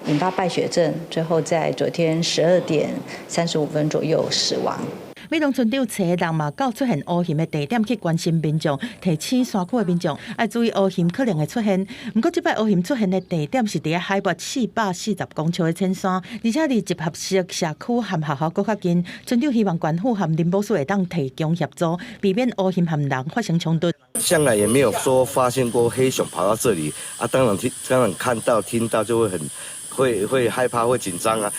Speaker 5: 引發敗血症，最後在昨天12點35分左右死亡。
Speaker 18: 美濃村長揣人嘛，到出現烏熊的地點去關心民眾，提醒山區的民眾愛注意烏熊可能會出現。毋過這擺烏熊出現的地點是佇海拔440公尺的淺山，而且離集合式社區和學校閣較近。村長希望縣府和林保署會當提供協助，避免烏熊和人發生衝突。
Speaker 6: 向來也沒有說發現過黑熊跑到這裡啊，當然聽，當然看到聽到就會很會害怕，會緊張啊。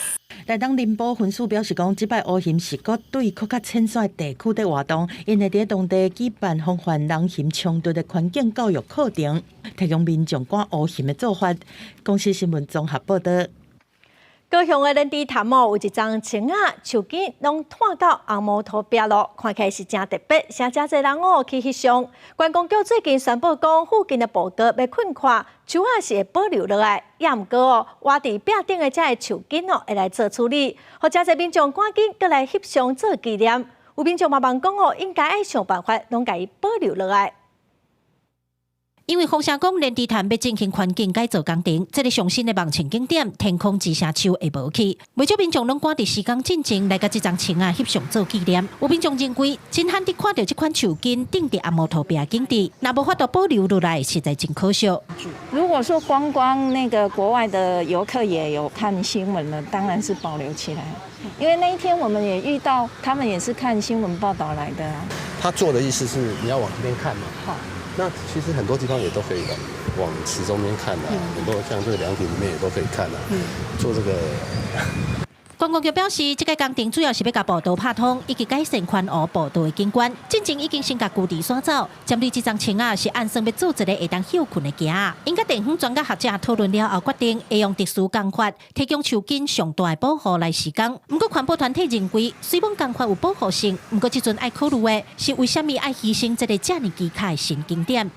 Speaker 18: 台東林保分署表示講，這擺烏熊是閣對閣較淺山的地區佇活動，𪜶會佇當地舉辦防範人熊衝突的環境教育課程，提供民眾趕烏熊的做法。公視新聞綜合報導。
Speaker 1: 高雄的蓮池潭哦，有一叢松仔樹根攏湠到紅毛塗壁囉，看起來是誠特別，誠誠濟人哦去翕相。觀光局最近宣布講，附近的步道欲擴寬，樹仔是會保留落來，也毋過哦，倚佇壁頂的這个樹根哦，會來做處理，予誠濟民眾趕緊過來翕相做紀念。有民眾嘛問講哦，應該愛想辦法，攏共伊保留落來。
Speaker 8: 因為風聲講蓮池潭欲進行環境改造工程，這个上新的網紅景點天空之城樹會無去，袂少民眾攏趕佇時間進前來共這叢松仔翕相做紀念。有民眾認為，真罕得看著這款樹根釘佇紅毛塗壁景致，若無法度保留落來，實在真可惜。
Speaker 9: 如果說觀光那個國外的遊客也有看新聞了，當然是保留起來，因為那一天我們也遇到，他們也是看新聞報道來的。
Speaker 11: 他做的意思是你要往這邊看嘛。好。那其實很多地方也都可以往池中間看啊，很多像這個涼亭裡面也都可以看啊。做這個。
Speaker 8: 觀光局表示，這个工程主要是欲共步道拍通，以及改善環湖步道的景觀。進前已經先共舊池徙走，針對這叢松仔是按算欲做一个會當歇睏的墘仔。𪜶佮地方專家學者討論了後，決定會用特殊工法，提供樹根上大的保護來施工。毋過環保團體認為，雖罔工法有保護性，毋過這陣愛考慮的是為啥物愛犧牲這个遮爾奇卡的新景點。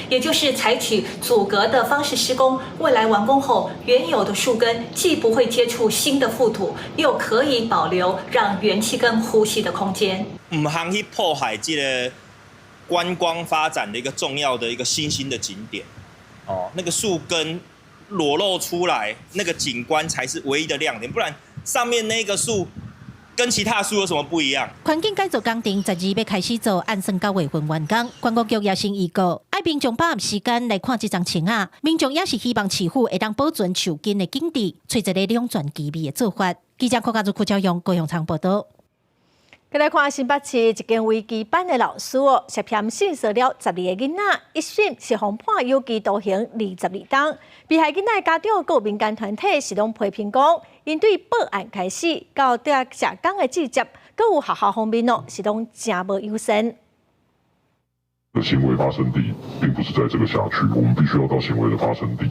Speaker 12: 也就是採取阻隔的方式施工，未來完工後，原有的樹根既不會接觸新的覆土，又可以保留讓元氣根呼吸的空間。
Speaker 13: 毋通去破壞這个觀光發展的一個重要的一個新興的景點。哦，那個樹根裸露出來，那個景觀才是唯一的亮點，不然上面那個樹跟其他樹有什麼不一樣？
Speaker 8: 環境改造工程12欲開始做，按算9月份完工。觀光局也先預告，愛民眾把握時間來看這叢松仔。民眾也是希望市府會當保存樹根的景致，揣一个兩全其美的做法。記者柯家祖、柯昭勇、高雄場報導。
Speaker 1: 閣來看新北市一間微機班的老師哦，涉嫌性騷擾12个囡仔，一審是予判有期徒刑22冬。被害囡仔的家長佮民間團體是攏批評講，𪜶對報案開始到對社工的接觸，閣有學校方面哦，是攏誠無友善。
Speaker 15: 的行為發生地並不是在這個轄區，我們必須要到行為的發生地。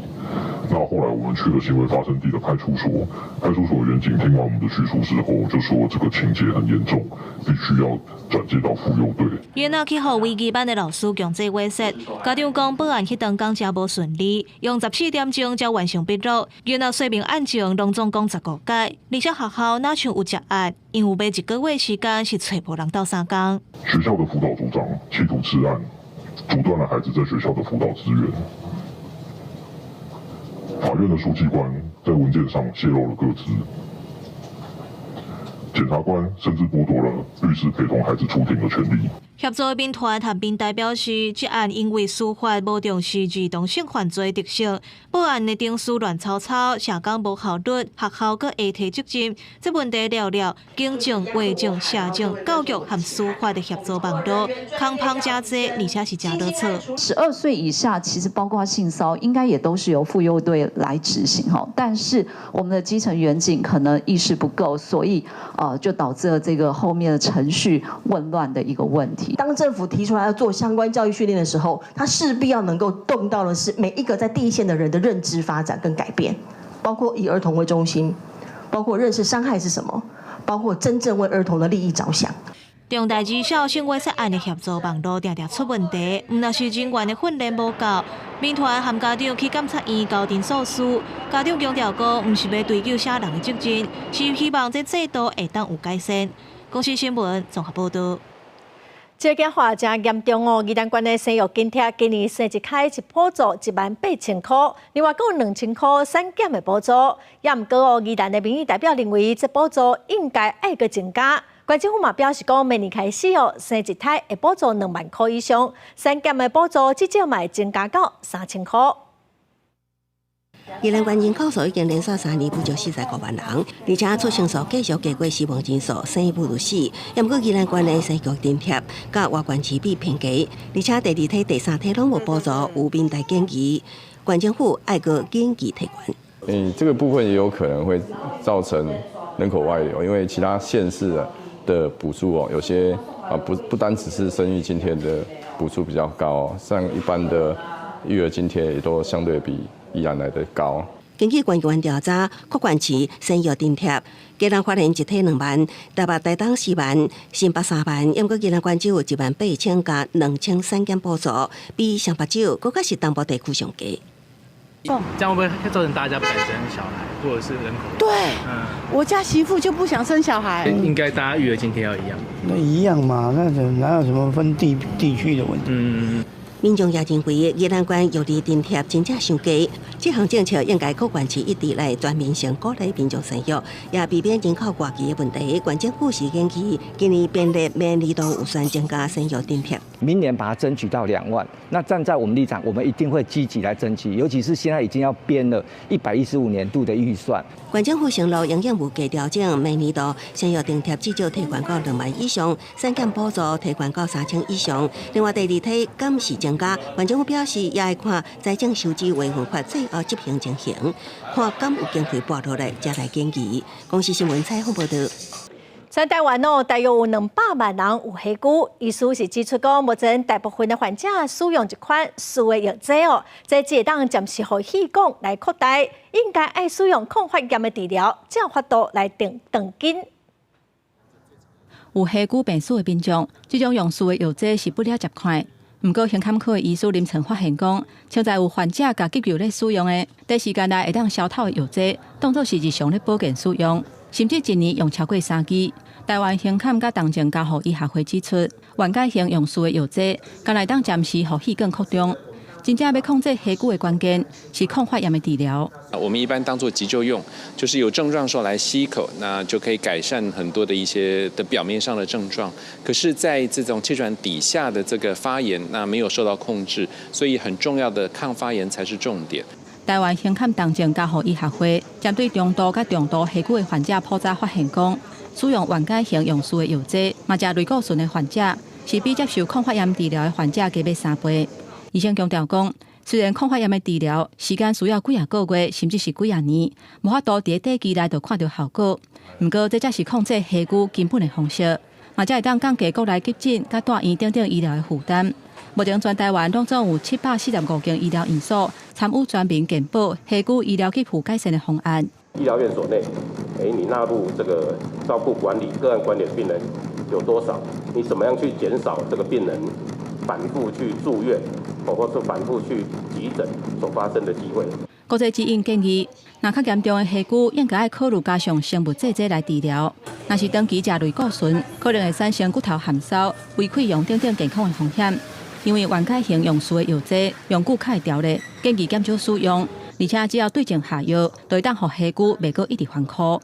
Speaker 15: 那後來我們去了行為發生地的派出所，派出所員警聽完我們的敘述之後，就說這個情節很嚴重，必須要轉介到婦幼隊。
Speaker 23: 囡仔去予微機班的老師強制猥褻，家長講報案彼當工誠無順利，用14點鐘才完成筆錄。囡仔說明案情，攏總講15擺，而且學校若像有接案，因有欲一個月時間是揣無人鬥相共。
Speaker 15: 學校的輔導組長企圖治案，阻斷了孩子在學校的輔導資源。法院的書記官在文件上洩露了個資，檢察官甚至剝奪了律師陪同孩子出庭的權利。
Speaker 23: 協助民團和民代表示，這案因為司法無重視兒童性犯罪特色，報案的程序亂糟糟，社工無效率，學校閣會提責任，這問題了了，警政、衛政、社政、教育和司法的協作網路，空芳誠濟，而且是誠囉嗦。
Speaker 5: 12歲以下，其實包括性騷，應該也都是由婦幼隊來執行吼。但是我們的基層員警可能意識不夠，所以就導致了這個後面的程序混亂的一個問題。
Speaker 2: 當政府提出來要做相關教育訓練的時候，他勢必要能夠動到的是每一個在第一線的人的認知發展跟改變，包括以兒童為中心，包括認識傷害是什麼，包括真正為兒童的利益着想。
Speaker 23: 重大兒少性猥褻案的協助網路定定出問題，毋但是人員的訓練無夠，民團和家長去檢察院交陳訴書，家長強調講，毋是欲追究啥人的責任，是希望這制度會當有改善。公視新聞綜合報導。
Speaker 1: 這件話真嚴重哦！宜蘭縣的生育津貼今年生一胎是補助18,000箍，另外閣有2,000箍產檢的補助。也毋過哦，宜蘭的民意代表認為，這補助應該愛閣增加。縣政府嘛表示講，明年開始哦，生一胎會補助20,000箍以上，產檢的補助至少嘛會增加到3,000箍。
Speaker 3: 宜蘭縣人口數已經連續3年不足45萬人，而且出生數繼續低過死亡人數，生不如死。也毋過宜蘭縣的生育津貼佮外縣市比偏低，而且第二胎、第三胎攏無補助，有民代建議，縣政府愛閣緊急提懸。
Speaker 10: 嗯，這個部分也有可能會造成人口外流，因為其他縣市的補助哦，有些啊不單只是生育津貼的補助比較高，像一般的育兒津貼也都相對比宜蘭來得高。
Speaker 3: 根據縣員調查，各縣市生育津貼，基隆花蓮一胎2萬，台北、台東4萬，新北3萬，毋過宜蘭縣只有18,000佮2,000產檢補助，比雙北州閣較是東部地區上低。
Speaker 16: 這樣會不會造成大家不敢生小孩，或者是人口？
Speaker 18: 對，我家媳婦就不想生小孩。
Speaker 16: 應該大家育兒津貼要一樣。
Speaker 24: 那一樣嘛，那哪有什麼分地區的問題？
Speaker 3: 民眾也認為，宜蘭縣育兒津貼真正傷低，這項政策應該各縣市一致來全面性鼓勵民眾生育，也避免人口外移的問題。縣政府是建議今年編列明年度預算增加生育津貼。
Speaker 25: 明年把它爭取到2萬，那站在我們立場，我們一定會積極來爭取，尤其是現在已經要編了115年度的預算。
Speaker 3: 縣政府承諾營養無價調整，明年度生育津貼至少提懸到2萬以上，產檢補助提懸到3,000以上。另外第二胎敢是增加，縣政府表示也會看財政收支維護法最後執行情形，看敢有經費撥落來，才來建議。公視新聞採訪報導。
Speaker 1: 全台灣哦，大約有200萬人有火疽，醫師是指出講，目前大部分的患者使用一款四的藥劑哦，這只會當暫時予氣管來擴大，應該愛使用抗發炎的治療，才有法度來斷斷根。
Speaker 26: 有火疽病史的民眾，這種用四的藥劑是不了習慣。毋過，胸坎科的醫師臨床發現講，現在有患者共急救咧使用的，短時間內會當消透的藥劑，當作是日常咧保健使用，甚至一年用超過三支。台灣胸坎佮重症監護醫學會指出，緩解型用四的藥劑，敢若會當暫時予氣管擴張。真正欲控制火疽的關鍵是抗發炎的治療。
Speaker 27: 我們一般當做急救用，就是有症狀的時候來吸一口，那就可以改善很多的一些的表面上的症狀。可是，在這種氣喘底下的這個發炎，那沒有受到控制，所以很重要的抗發炎才是重點。
Speaker 26: 台灣胸坎重症監護醫學會針對中度佮重度火疽的患者普查發現講，使用緩解型用四的藥劑，嘛食類固醇的患者，是比接受抗發炎治療的患者低欲3倍。醫生強調講，雖然抗發炎的治療時間需要幾仔個月，甚至是幾仔年，無法度佇短期內就看著效果。毋過，這才是控制火疽根本的方式，嘛才會當降低國內急診佮大院等等醫療的負擔。目前全台灣攏總有745間醫療院所參與全民健保火疽醫療給付改善的方案。
Speaker 28: 醫療院所內，你納入這個照顧管理個案管理的病人有多少？你怎麼樣去減少這個病人反覆去住院，或者反覆去急診所發生的機會？
Speaker 26: 國際指引建議，若較嚴重的火疽，應該愛考慮加上生物製劑來治療。若是長期食類固醇，可能會產生骨頭含羞、胃潰瘍等等健康的風險。因為緩解型用四的藥劑用久較會調咧，建議減少使用，而且只要對症下藥，就會當予火疽袂閣一直反復。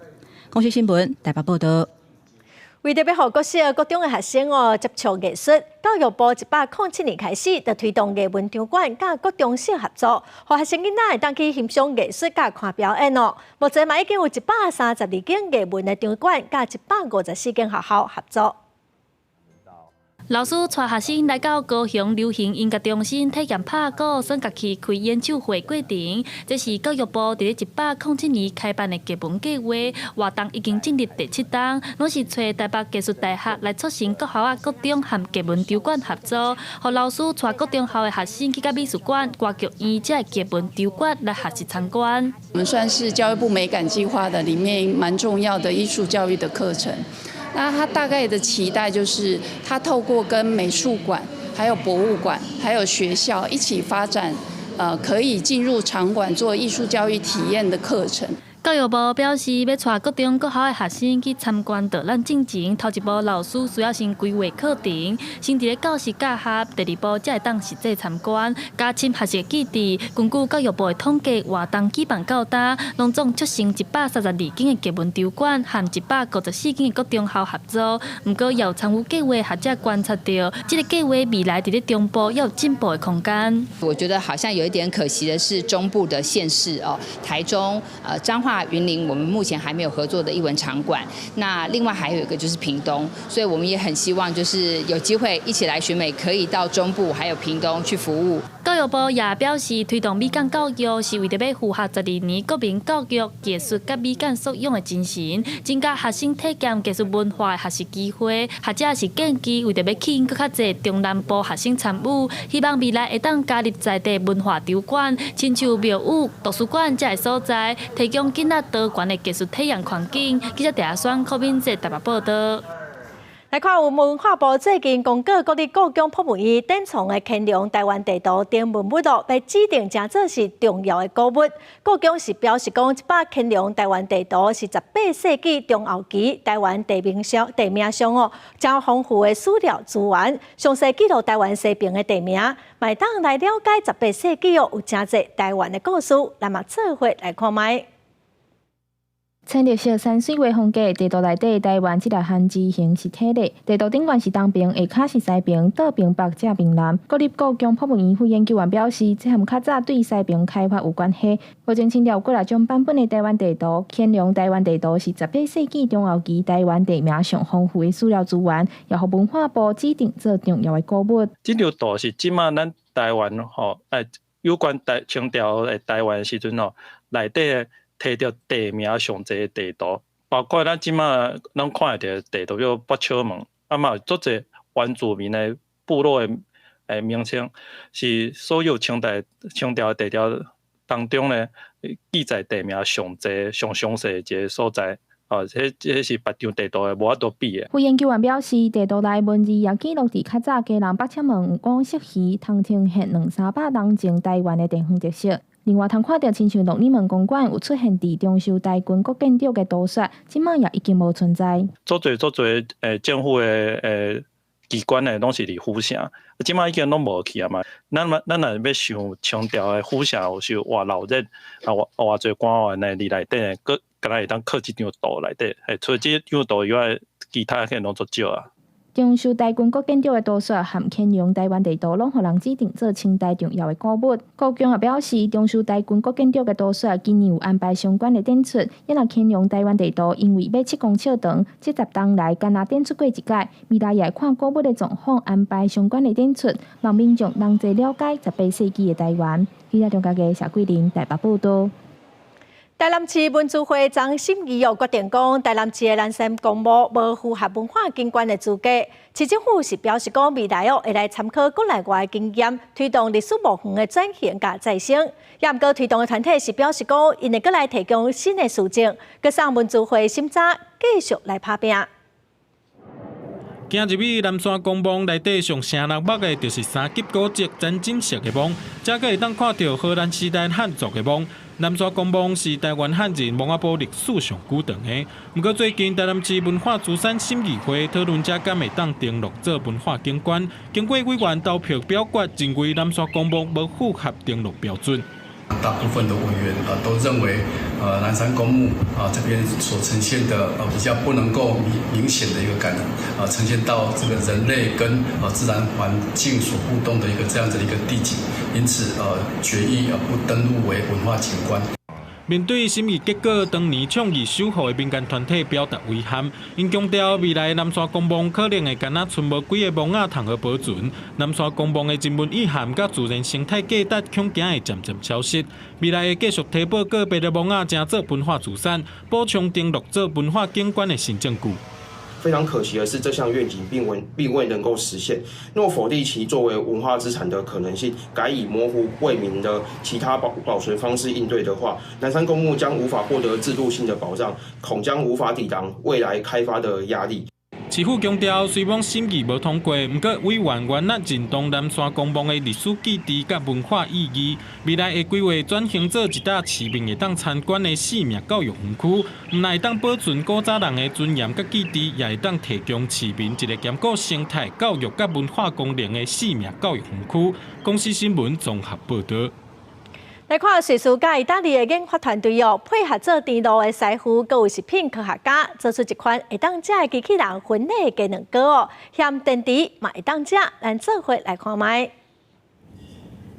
Speaker 26: 公視新聞台北報導。
Speaker 1: 為著欲予國小、國中的學生哦接觸藝術，教育部107年開始就推動藝文場館佮國中小合作，予學生囡仔會當去欣賞藝術佮看表演哦。目前嘛已經有132間藝文的場館佮154間學校合作。
Speaker 4: 老師帶學生來到高雄流行音樂中心體驗拍鼓、耍樂器、開演唱會過程。這是教育部佇咧107年開辦的藝文計畫活動，已經進入第七冬，攏是揣台北藝術大學來促成國校仔國中和藝文場館合作，予老師帶國中校的學生去佮美術館、歌劇院這藝文場館來學習參觀。
Speaker 7: 我們算是教育部美感計劃的裡面蠻重要的藝術教育的課程。那他大概的期待就是，他透過跟美術館、還有博物館、還有學校一起發展，可以進入場館做藝術教育體驗的課程。
Speaker 4: 教育部表示，欲帶國中國校的學生去參觀導覽進前，頭一步老師需要先規劃課程，先佇咧教室教學，第二步才會當實際參觀，加深學習記憶。根據教育部的統計，活動舉辦到今，攏總促成132間的藝文場館和154間的國中校合作。毋過，也有參與計劃學者觀察著，這个計劃未來佇咧中部猶有進步的空間。
Speaker 14: 我覺得好像有一點可惜的是，中部的縣市哦，台中、彰化、雲林，我們目前還沒有合作的藝文場館。那另外還有一個就是屏東，所以我們也很希望就是有機會一起來尋美，可以到中部還有屏東去服務。
Speaker 4: 教育部也表示，推動美感教育是為著欲符合12年國民教育藝術佮美感素養的精神，增加學生體驗藝術文化的學習機會。學者是建議，為著欲吸引閣較濟中南部學生參與，希望未來會當加入在地文化場館，親像廟宇、圖書館這个所在，提供囡仔多元的藝術體驗環境。記者鄭阿雙、柯敏哲台北報導。
Speaker 1: 來看，文化部最近公告，國立故宮博物院典藏的乾隆臺灣地圖等文物咯，被指定成做是重要的古物。故宮是表示講，這擺乾隆臺灣地圖是18世紀中後期臺灣地名上哦，誠豐富的史料資源，詳細記錄臺灣西爿的地名，嘛會當來了解18世紀哦有誠濟臺灣的故事。咱嘛做伙來看覓。
Speaker 17: 青綠色山水畫風格，地圖內底臺灣這粒漢字形實體咧。地圖頂懸是東爿，下跤是西爿，倒爿北正爿南。國立故宮博物院副研究員表示，這和較早對西爿開發有關係。目前清朝有幾若種版本的臺灣地圖，乾隆臺灣地圖是18世紀中後期臺灣地名上豐富的史料資源，也予文化部指定做重要的古物。
Speaker 19: 這張圖是這馬咱臺灣吼，有關台清朝的臺灣時陣吼，內底提著地名上濟的地圖，包括咱這馬攏看會著地圖叫八尺門，啊嘛有足濟原住民的部落的名稱，是所有清朝的地圖當中呢，記載地名上濟、上詳細的一个所在。哦，這是別張地圖的無法度比的。
Speaker 17: 副研究員表示，地圖內文字也記錄佇較早基隆北赤門有講石魚、頭前縣兩三百年前臺灣的地方特色。另外，通看著親像鹿耳門公館有出現佇重修台軍國建築的圖說，這馬也已經無存在。
Speaker 19: 足濟足濟政府的機關呢，攏是佇府城，這馬已經攏無去啊嘛。咱若欲想清朝的府城有是偌鬧熱啊，偌濟官員呢佇內底呢，閣敢若會當刻這張圖內底，除了這張圖以外，其他可能攏足少啊。
Speaker 17: 重修台軍國建築的圖說和乾隆臺灣地圖，攏予人指定做清代重要的古物。故宮也表示，重修台軍國建築的圖說，今年有安排相關的展出。也若乾隆臺灣地圖，因為欲7公尺長，這10冬來敢若展出過一擺，未來也會看古物的狀況，安排相關的展出，讓民眾同齊了解18世紀的臺灣。記者張家傑、謝桂林台北報導。
Speaker 1: 台南市文資會張審議又決定講，台南市的南山公墓無符合文化景觀的資格。市政府是表示講，未來哦會來參考國內外的經驗，推動歷史墓園的轉型佮再生。也毋過推動的團體是表示講，𪜶會閣來提供新的書證，閣送文資會審查，繼續來拍拚。
Speaker 20: 行入去南山公墓內底上爍爁目的，就是三級古蹟曾錦碩的墓，這閣會當看著荷蘭時代漢族的墓。南山公墓是臺灣漢人墓仔埔歷史上久長的，毋過最近台南市文化資產審議會討論這敢會當登錄做文化景觀，經過委員投票表決，認為南山公墓無符合登錄標準。
Speaker 6: 大部分的委員啊都認為，南山公墓啊這邊所呈現的比較不能夠明顯的一個感，啊呈現到這個人類跟自然環境所互動的一個這樣子的一個地景，因此決議不登錄為文化景觀。
Speaker 20: 面對審議結果，當年倡議守護的民間團體表達遺憾，𪜶強調未來南山公墓可能會干焦賰無幾个墓仔通予保存，南山公墓的人文意涵佮自然生態價值恐驚會漸漸消失。未來會繼續提報個別的墓仔，成做文化資產，補充登錄做文化景觀的新證據。
Speaker 8: 非常可惜的是，這項願景並未能夠實現。若否定其作為文化資產的可能性，改以模糊未明的其他保存方式應對的話，南山公墓將無法獲得制度性的保障，恐將無法抵擋未來開發的壓力。
Speaker 20: 市府強調，雖罔審議無通過，毋過委員原來認同南山公墓的歷史記憶佮文化意義，未來會規劃轉型做一搭市民會當參觀的生命教育園區，毋但會當保存古早人的尊嚴佮記憶，也會當提供市民一个兼顧生態教育佮文化功能的生命教育園區。公視新聞綜合報導。
Speaker 1: 來看瑞士佮意大利的研發團隊哦，配合做甜路的師傅，閣有食品科學家，做出一款會當食的機器人婚禮的雞卵糕哦，含電池嘛會當食，咱做伙來看覓。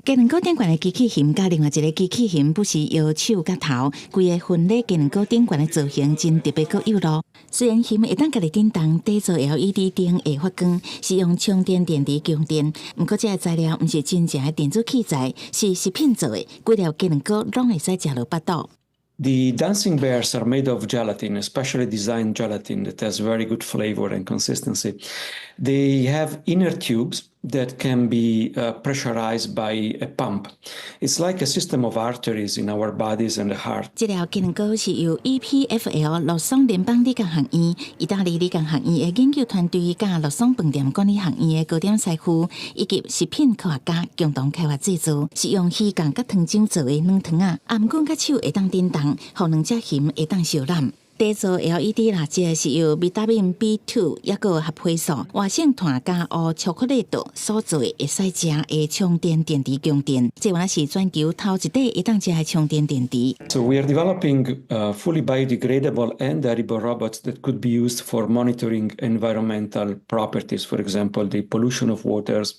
Speaker 9: 雞卵糕頂懸的機器熊佮另外一个機器熊不時搖手佮頭，規个婚禮雞卵糕頂懸的造型真特別閣有路。雖然熊會當家己振動，底座 LED 燈會發光，是用充電電池供電。毋過這个材料毋是真正的電子器材，是食品做的，規粒雞卵糕攏會使食落腹肚。
Speaker 11: The dancing bears are made of gelatin, especially designed gelatin that has very good flavor and consistency. They have inner tubes that can be pressurized by a pump. It's like a system of arteries in our bodies and the heart.
Speaker 9: 這粒雞卵糕是由 EPFL 洛桑聯邦理工學院、意大利理工學院的研究團隊，佮洛桑飯店管理學院的糕點師傅以及食品科學家共同開發製作，是用魚乾佮糖漿做的軟糖仔，頷頸佮手會當振動，予兩隻熊會當相攬。底座 LED 蠟燭是由維他命 B2 抑閣合皮素、活性炭佮烏巧克力豆所做的，會使食的充電電池供電。這原來是全球頭一塊會當食的充電電池。
Speaker 11: So we are developing fully biodegradable and edible robots that could be used for monitoring environmental properties, for example, the pollution of waters,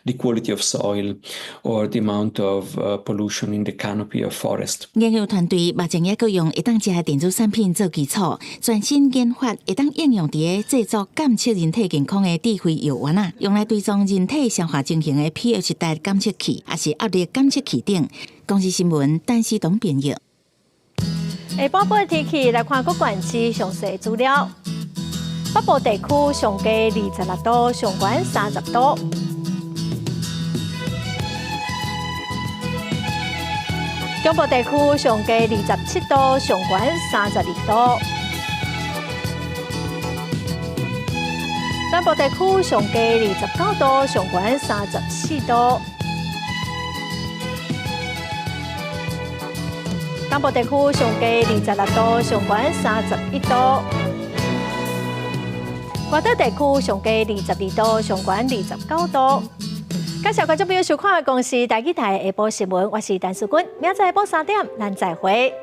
Speaker 11: the quality of soil, or the amount of pollution in the canopy of forest.
Speaker 9: 研究團隊目前抑閣用會當食的電子產品做基礎，全新研發會當應用佇咧製作監測人體健康的智慧藥丸仔，用來追蹤人體消化情形的 pH 值監測器，抑是壓力監測器等。公視新聞，陳思東編譯。
Speaker 1: 下晡晡的天氣來看各縣市詳細資料。北部地區上低26度，上懸30度。中部地區上低27度，上懸32度。南部地區上低29度，上懸34度。東部地區上低26度，上懸31度。外島地區上低22度，上懸29度。感謝觀眾朋友收看《公視台語台》下晡新聞，我是陳淑君，明仔載下晡3點，咱再會。